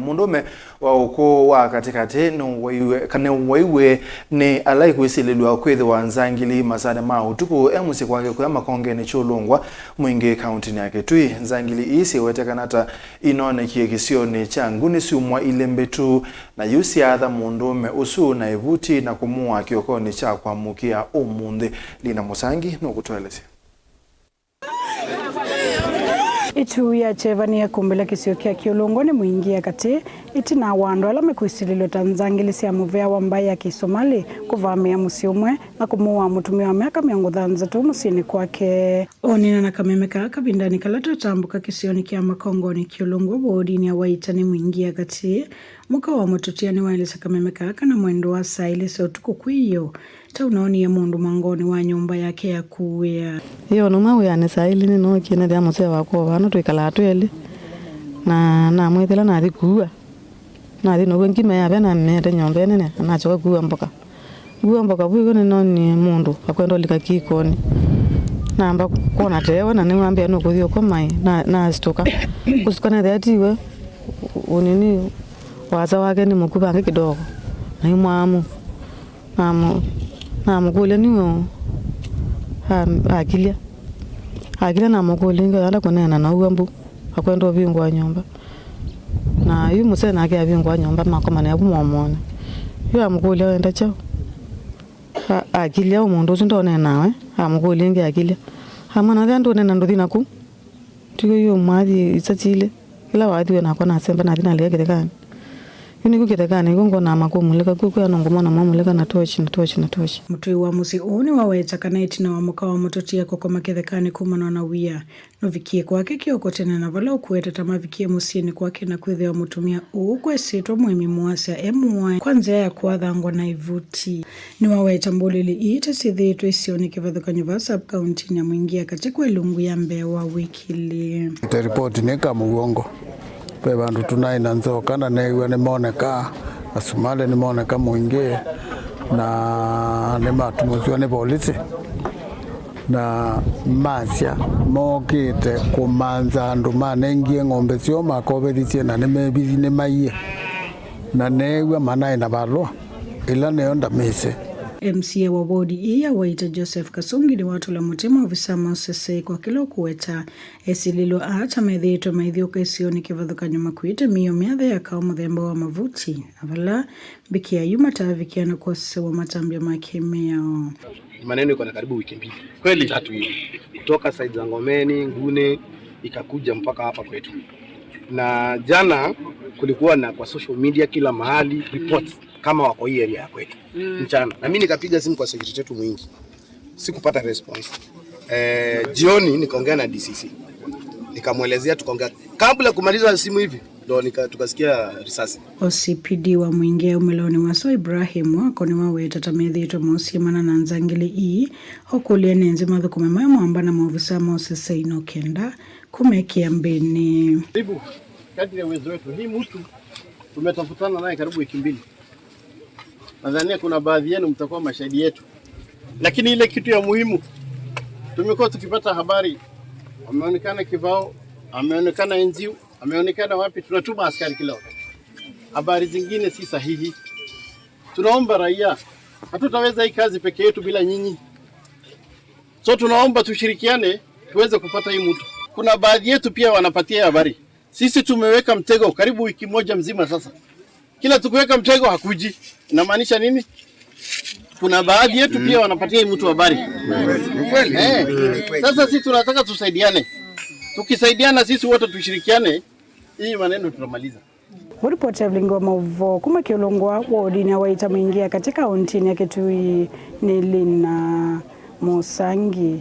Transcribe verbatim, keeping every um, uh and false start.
Mũndũũme wa ũkũũ wa katĩkatĩ nĩwaiwe, kana nĩwaiwe nĩ ala ikwĩsilĩlw'a kwĩthĩwa nzangili masaanĩ ma ũtukũ e mũsyĩ kwake kũya Makongeni Kyũlũngwa Mwingĩ kauntinĩ ya Kitui. Nzangili ii syĩwetekana ta inoonekie kĩsionĩ kya Nguni syumwa ilĩ mbĩtu, na yu syaatha mũndũũme ũsu na ĩvuti na kũmũaa kĩokonĩ kya kwamũkĩa ũmũnthĩ. Lina Mũsangi nũkũtũelesya. Ĩtu ya kyeva nĩyakumbĩla kĩsio kya Kyũlũngwa nĩ Mwingĩ ya katĩ, ĩtina wa andũ ala mekwĩsilĩlw'a ta nzangili sya mũvĩa wa mbaĩ ya Kĩsomali kũvamĩa mũsyĩ ũmwe na kũmũaa mũtumĩa wa myaka mĩongo thanthatũ mũsyĩnĩ kwake. Onena na kameme kaa kavindanĩ kala twatambũka kĩsionĩ kya Makongoni Kyũlũngwa wodinĩ ya Waita nĩ Mwingĩ ya katĩ, mũka wa mũtũtia nĩwaelesya kameme kaa kana mwendo wa saa ilĩ sya ũtukũ kwĩ ĩyoo, ta ũnoonie mũndũ mwangonĩ wa nyũmba yake ya kũĩa. Ĩyoo numa wĩanĩ saa ilĩ nĩnookie nethĩa mũsee wakwa o vano twĩkalaa twelĩ, na namwĩthĩla nathi kũua. Nathi now'o ngima yavya nameete nyũmba ĩnene na nasyoka kũua mboka. Kũua mboka vu ĩw'o nĩnoonie mũndũ akwenda ũlika kĩkonĩ. Namba kwona tewe na nĩwambĩa nũkũthi ũkoma ĩ, na nasitũka. Kũsitũka nethĩa tiwe ũnini wasa wake nĩ mũkuvange kidogo na imwamu. Namũ-, namũkũlya nĩwe ũ? A-, akilya. Akilya namũkũlya ĩngĩ, "Ũyenda kũneena na ũw'a mbu, akwenda ũvingũa nyũmba." Na yu mũsee nake avingũa nyũmba, makomania vu mũomonĩ. Yu amũkũlya, "Wenda kyaũ?" A-, akilya, "Ũ mũndũ ũsu ndonee nawe?" Amũkũlya ĩngĩ, akilya. Amwĩa, "Nathĩa ndũneena ndũthi naku." Tiwe yu mwathi isa silĩ. Ĩla wathiwe nakwa nasemba nathi nalika kĩthekanĩ. Yu nĩku kĩthekanĩ, ĩku ngonaa makũmulĩka, kw'o kwĩ andũ ngũmona mamulĩka na tochi, na tochi, na tochi. Mũtũi wa mũsyĩ ũũ nĩwaweta kana ĩtina wa mũka wa mũtũtia kũkoma kĩthekanĩ kumana na wia, nũvikie kwake kĩoko tene na vala ũkũweta ta mavikie mũsyĩnĩ kwake na kwĩthĩwa mũtumĩa ũũ kwesĩtwe mũĩmi mũasya e mũae kwa nzĩa ya kũathangwa na ĩvuti. Nĩwaweta mbũlĩlĩ ii ta syĩthĩĩtwe isionĩ kĩvathũkany'o vaa sub-kauntinĩ ya Mwingĩ ya katĩ kwa ĩlungu ya mbee wa wĩkĩlĩ. Ĩte ripoti nĩ Kamũw'ongo. Ve vandũ tũnaĩ na nzoka na neew'a nĩmoneka, asumalĩ nĩmoneka Mwingĩ, na nĩmatũmũsw'a nĩ volisi, na masya mokĩte kũmantha andũ manengie ng'ombe syoo makovethisye na nĩmevithi nĩmaiye. Na neew'a manaĩ na valũa, ĩla nĩyo ndamĩsĩ. M C A wa wodi ii ya Waita, Joseph Kasungi, nĩwatũla mũtĩ maovisa ma O C C kwa kĩla ũkũweta esilĩlw'a aa ta methĩĩtwe maithyũũka isionĩ kĩvathũkany'o makuĩte mĩio mĩathe ya kaũ mũthemba wa mavuti, na vala mbikĩa yu mataavikĩa na kwosewa matambya ma kĩmĩao. Maneno iko na karibu wiki mbili. Kweli? Tatu hivi. Kutoka side za Ngomeni, Nguni, ikakuja mpaka hapa kwetu. Na jana kulikuwa na kwa social media kila mahali reports kama wako hii area ya kwetu. Mm. Mchana. Na mimi nikapiga simu kwa security yetu Mwingi. Sikupata response. Eh, jioni nikaongea na D C C. Nikamwelezea, tukaongea. Kabla kumaliza simu hivi, ndo nika-, tukasikia risasi. O C P D wa Mwingi aumĩlonĩ wa Sua Ibrahim Wako nĩwaweta ta methĩĩtwe maũsyĩmana na nzangili ii, ũkũlya ene nzĩ mathũkũme maĩ mwamba na maovisa ma O C C no kenda kũmekĩa mbĩnĩ. Karibu, kadri ya uwezo wetu. Hii mtu tumetafutana naye karibu wiki mbili. Nadhania kuna baadhi yenu mtakuwa mashahidi yetu. Lakini ile kitu ya muhimu, tumekuwa tukipata habari, ameonekana Kivao, ameonekana N G O, ameonekana wapi, tunatuma askari kila wakati. Habari zingine si sahihi. Tunaomba raia, hatutaweza hii kazi peke yetu bila nyinyi. So tunaomba tushirikiane, tuweze kupata hii mtu. Kuna baadhi yetu pia wanapatia habari. Sisi tumeweka mtego karibu wiki moja mzima sasa. Kila tukiweka mtego hakuji. Inamaanisha nini? Kuna baadhi yetu pia wanapatia hii mtu habari. Ni kweli. Eh, sasa sisi tunataka tusaidiane. Tukisaidiana sisi wote tushirikiane, hii maneno tutamaliza. Mũripoti Evelyn wa maũvoo kuma Kyũlũngwa wodinĩ ya Waita Mwingi ya katĩ kaũntĩnĩ ya Kitui nĩ Lina Mũsangi.